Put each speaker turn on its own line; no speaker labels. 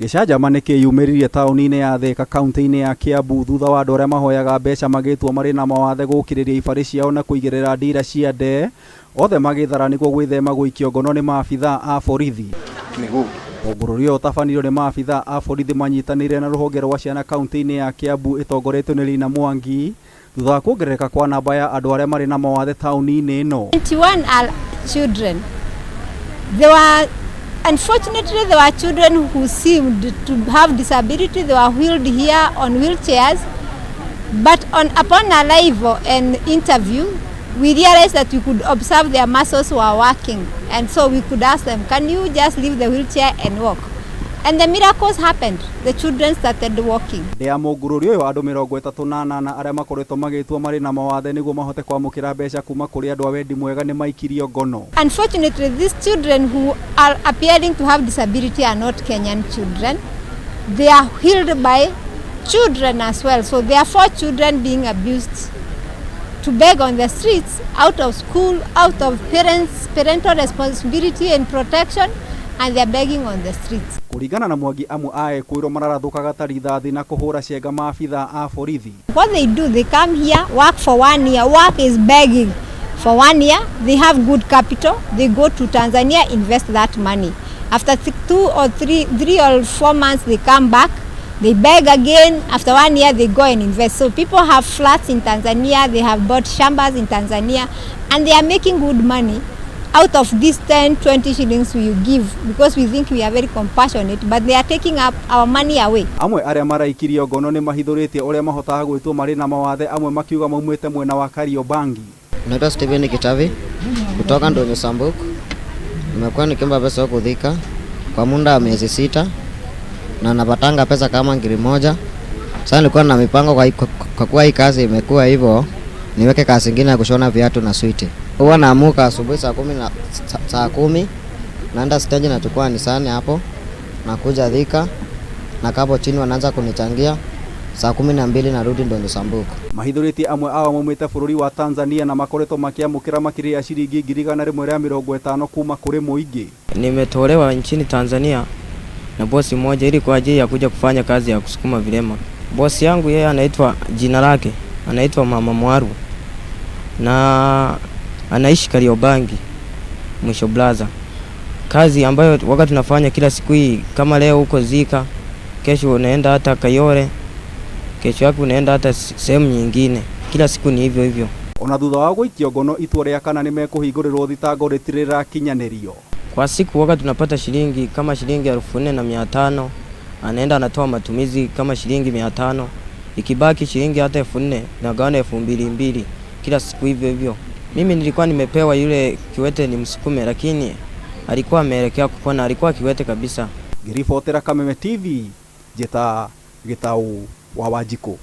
Gĩcanjama nĩ kĩyumĩririe taũni-inĩ ya Thika kaunti-inĩ ya Kiambu thutha wa andũ arĩa mahoyaga mbeca magĩtua marĩ na mawathe gũkirĩria ibarĩ ciao na kũigĩrĩra ndira ciande othe magĩthara nĩguo gwĩthema gũikio ngono nĩ maabithaa a borithi. Mũngũrũrio ũyũ ũtabanirio nĩ maabithaa a borithi manyitanĩire na rũhonge rwa ciana kaunti-inĩ ya Kiambu ĩtongoretio nĩ Lina Mwangi thutha wa kuongerereka kwa namba ya andũ arĩa marĩ na mawathe taũni-inĩ ĩno.
21 are children. They were, unfortunately, there were children who seemed to have disability. They were wheeled here on wheelchairs. But upon arrival and interview, we realized that we could observe their muscles were working. And so we could ask them, can you just leave the wheelchair and walk? And the miracles happened. The children started walking.
Ndĩ ya mũngũrũrio ũyũ andũ 38 arĩa makoretwo magĩtua marĩ na mawathe nĩguo mahote kwamũkĩra mbeca kuma kũrĩ andũ a wendi mwega nĩ maikirio ngono.
Unfortunately, these children who are appearing to have disability are not Kenyan children. They are healed by children as well. So there are 4 children being abused to beg on the streets, out of school, out of parents, parental responsibility and protection, and they are begging on the streets.
Kũringana na Mwangi amwe a ekwĩrwo mararathũkaga ta rithathi na kũhũra cenga maabithaa a borithi.
What they do, they come here, work for 1 year. Work is begging for 1 year. They have good capital. They go to Tanzania, invest that money. After 2 or 3 or 4 months, they come back. They beg again. After 1 year, they go and invest. So people have flats in Tanzania, they have bought shambas in Tanzania, and they are making good money out of these 10, 20 shillings we give, because we think we are very compassionate, but they are taking up our money away.
Amwe arĩa maraikirio ngono nĩ mahithũrĩtie ũrĩa mahotaga gwĩtwo marĩ na mawathe, amwe makiuga maumĩte mwena wa Kariobangi.
Naitwa Steven Kitavi kutoka Ndonyo Sambuku. Nimekuwa nikiomba pesa huku Thika kwa muda wa miezi 6 na napatanga pesa kama ngiri moja. Sasa nilikuwa na mipango kwa kuwa hii kazi imekuwa hivyo, niweke kazi nyingine ya kushona viatu na switi. Huwa naamuka asubuhi saa kumi na, saa kumi, naenda stage nachukua Nissan hapo, nakuja Thika, na hapo chini wanaanza kunichangia. Saa 12 narudi Ndonyo Sambuku.
Mahithũrĩtie amwe ao maumĩte bũrũri wa Tanzania na makoretwo makĩamũkĩra makĩria ya ciringi ngiri igana rĩmwe rĩa mĩrongo ĩtano kuma kũrĩ mũingĩ.
Nimetolewa nchini Tanzania na bosi mmoja ili kwa ajili ya kuja kufanya kazi ya kusukuma vilema. Bosi yangu yeye anaitwa, jina lake anaitwa Mama Mwaru na anaishi Kariobangi Mwisho Plaza. Kazi ambayo wakati tunafanya kila siku hii, kama leo huko Thika, kesho unaenda hata Kayole, kesho yake unaenda hata sehemu nyingine. Kila siku ni hivyo hivyo.
Ona thutha wa gũikio ngono itua rĩa kana nĩ mekũhingũrĩrwo thitango rĩtirĩ rĩrakinyanĩrio.
Kwa siku wakati tunapata shilingi kama shilingi elfu nne na mia tano, anaenda anatoa matumizi kama shilingi mia tano, ikibaki shilingi hata elfu nne nagawana elfu mbili mbili kila siku hivyo hivyo. Mimi nilikuwa nimepewa yule kiwete nimsukume, lakini alikuwa ameelekea kupona, alikuwa kiwete kabisa.
Ngĩribotera Kameme TV, njĩta Gĩtaũ wa Wanjikũ.